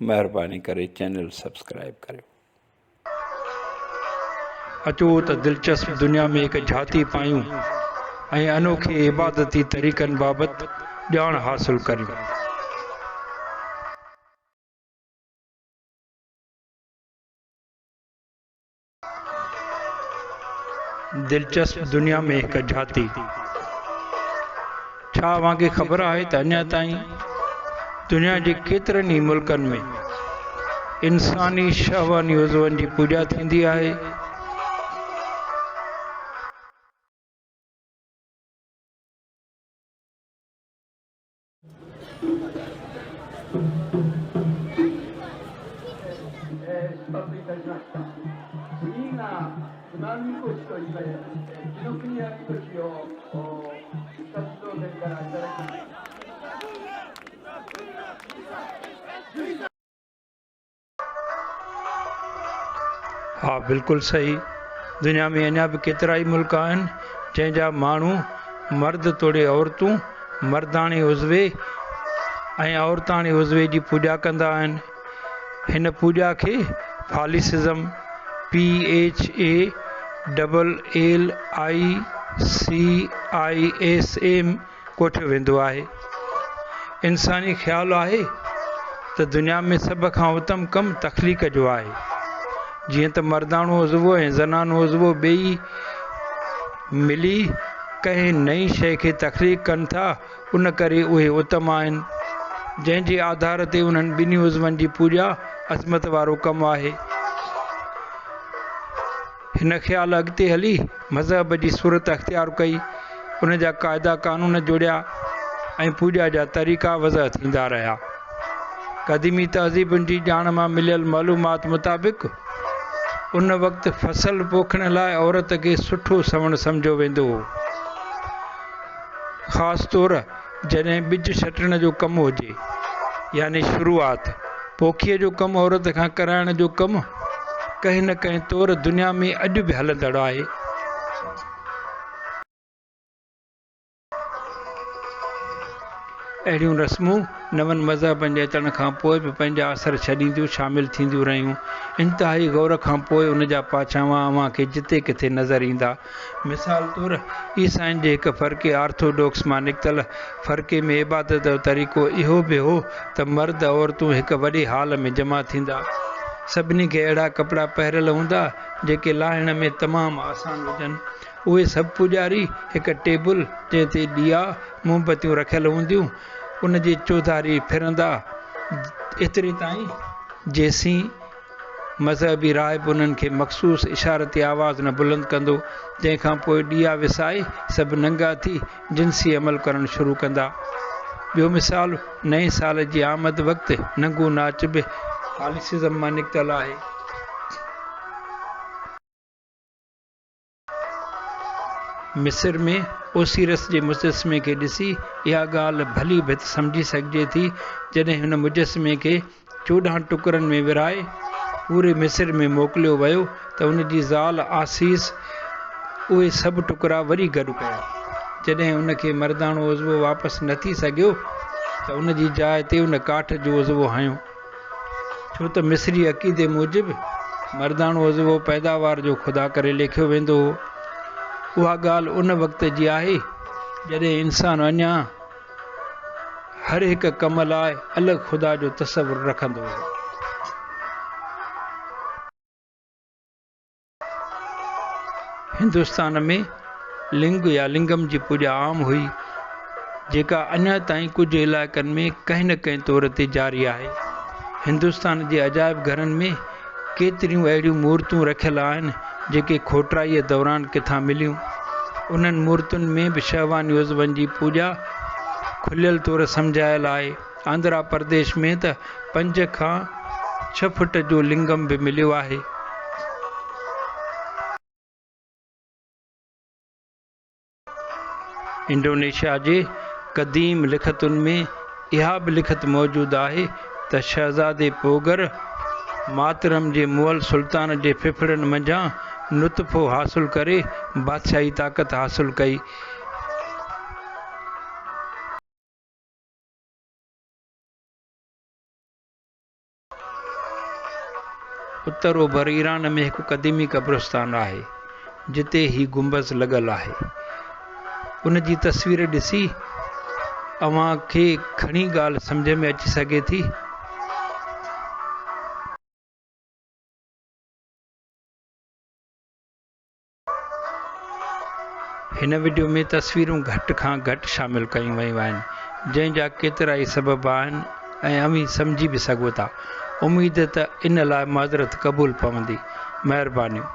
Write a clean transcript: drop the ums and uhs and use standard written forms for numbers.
مهرباني ڪري channel subscribe ڪريو. اچو ته دلچسپ دنيا ۾ هڪ جهاتي پايون ۽ انوکي عبادتي طريقن بابت ڄاڻ حاصل ڪريون. دلچسپ دنيا ۾ هڪ جهاتي. ڇا اوهان کي خبر آهي ته اڃا تائين دنيا جي ڪيترن ئي ملڪن ۾ انساني شهواني عضون جي پوڄا ٿيندي آهي؟ 次が船みこしといいまして、紀ノ国屋みこしを日立造船からいただきます。 ها بلڪل صحيح دنيا ۾ اڃا به ڪيترائي ملڪ آهن جنهن جا ماڻهو مرد توڙي عورتون مرداڻي عضوي ۽ عورتاڻي عضوي جي پوڄا ڪندا آهن. هن پوڄا کي phallicism, PHALLICISM، ڪوٺيو ويندو آهي. انساني خيال آهي ته دنيا ۾ سڀ کان اتم ڪم تخليق جو آهي. جيئن ته مرداڻو عضوو ۽ زنانو عضوو ٻئي ملي ڪنهن نئين شيء کي تخليق ڪن ٿا، ان ڪري اهي اتم آهن. جنهن جي آڌار تي انهن ٻنهي عضون جي پوڄا عظمت وارو ڪم آهي. هن خيال اڳتي هلي مذهب جي صورت اختيار ڪئي، ان جا قاعدا قانون جوڙيا ۽ پوڄا جا طريقا وضع ٿيندا رهيا. قديمي تهذيبن جي ڄاڻ مان مليل معلومات مطابق ان وقت فصل پوکڻ لاء عورت کي سٺو سوڻ سمجهيو ويندو هو. خاص طور جڏهن ٻج ڇٽڻ جو ڪم هجي يعني شروعات، پوکيء جو ڪم عورت کان ڪرائڻ جو ڪم ڪنهن نه ڪنهن طور دنيا ۾ اڄ به هلندڙ آهي. اهڙيون رسمون نون مذهبن جي اچڻ کان پوء به پنهنجا اثر ڇڏينديون شامل ٿينديون رهيون. انتهائي غور کان پوء ان جا پاڇاوان اوهان کي جتي ڪٿي نظر ايندا. مثال طور، عيسائين جي هڪ فرقي آرٿوڊوڪس مان نڪتل فرقي ۾ عبادت جو طريقو اهو به هو ته مرد عورتون هڪ وڏي هال ۾ جمع ٿيندا. سڀني کي اهڙا ڪپڙا پهريل هوندا، جيڪي لاهڻ ۾ تمام آسان هجن. اهي سڀ پوڄاري هڪ ٽيبل، جنهن تي ڏيئا، موم بتيون رکيل هونديون، ان جي چوڌاري ڦرندا، ايتري تائين جيسين مذهبي راهب انهن کي مخصوص اشارتي آواز نه بلند ڪندو، جنهن کان پوء ڏيئا وسائي سڀ ننگا ٿي جنسي عمل ڪرڻ شروع ڪندا. ٻيو مثال نئين سال جي آمد وقت ننگو ناچ به فالسزم مان نڪتل آهي. مصر ۾ اوسيرس جي مجسمي کي ڏسي اها ڳالهه ڀلي ڀت سمجهي سگهجي ٿي، جڏهن هن مجسمي کي 14 ٽڪرن ۾ ورهائي پوري مصر ۾ موڪليو ويو ته ان جي زال آسيس اهي سڀ ٽڪرا وري گڏ ڪيا. جڏهن ان کي مرداڻو عضوو واپس نه ٿي سگهيو ته ان جي جاء تي ان ڪاٺ جو عضوو هنيو. ڇو ته مصري عقيدي موجب مرداڻو عضوو پيداوار جو خدا ڪري ليکيو ويندو هو. اها ڳالهه ان وقت جي آهي جڏهن انسان اڃا هر هڪ ڪم لاء الڳ خدا جو تصور رکندو هو. هندستان ۾ لنگ يا لنگم جي پوڄا عام هئي، جيڪا اڃا تائين ڪجهه علائقن ۾ ڪنهن نه ڪنهن طور تي جاري آهي. هندستان جي عجائب گهرن ۾ ڪيتريون اهڙيون مورتون رکيل آهن، جيڪي کوٽرائيء دوران ڪٿان مليون. انهن مورتن ۾ به شهواني عضون جي پوڄا کليل طور سمجهايل آهي. آنڌرا پرديش ۾ ته پنج کان ڇهه فٽ جو لنگم به مليو آهي. انڊونيشيا جي قديم لکتن ۾ اها به لکت موجود آهي ته شهزادي پوگر ماترم جي مئل سلطان جي ڦڦڙن منجهان نطفو حاصل ڪري بادشاهي طاقت حاصل ڪئي. اتر اوڀر ايران ۾ هڪ قديمي قبرستان آهي، جتي هي گنبذ لڳل آهي. ان جي تصوير ڏسي اوهان کي گهڻي ڳالهه سمجهه ۾ اچي سگهي ٿي. هن وڊيو ۾ تصويرون گهٽ کان گهٽ شامل ڪيون ويون آهن، جنهن جا ڪيترائي سبب آهن ۽ اوهين سمجهي به سگهو ٿا. اميد ته ان لاء معذرت قبول پوندي. مهربانيون.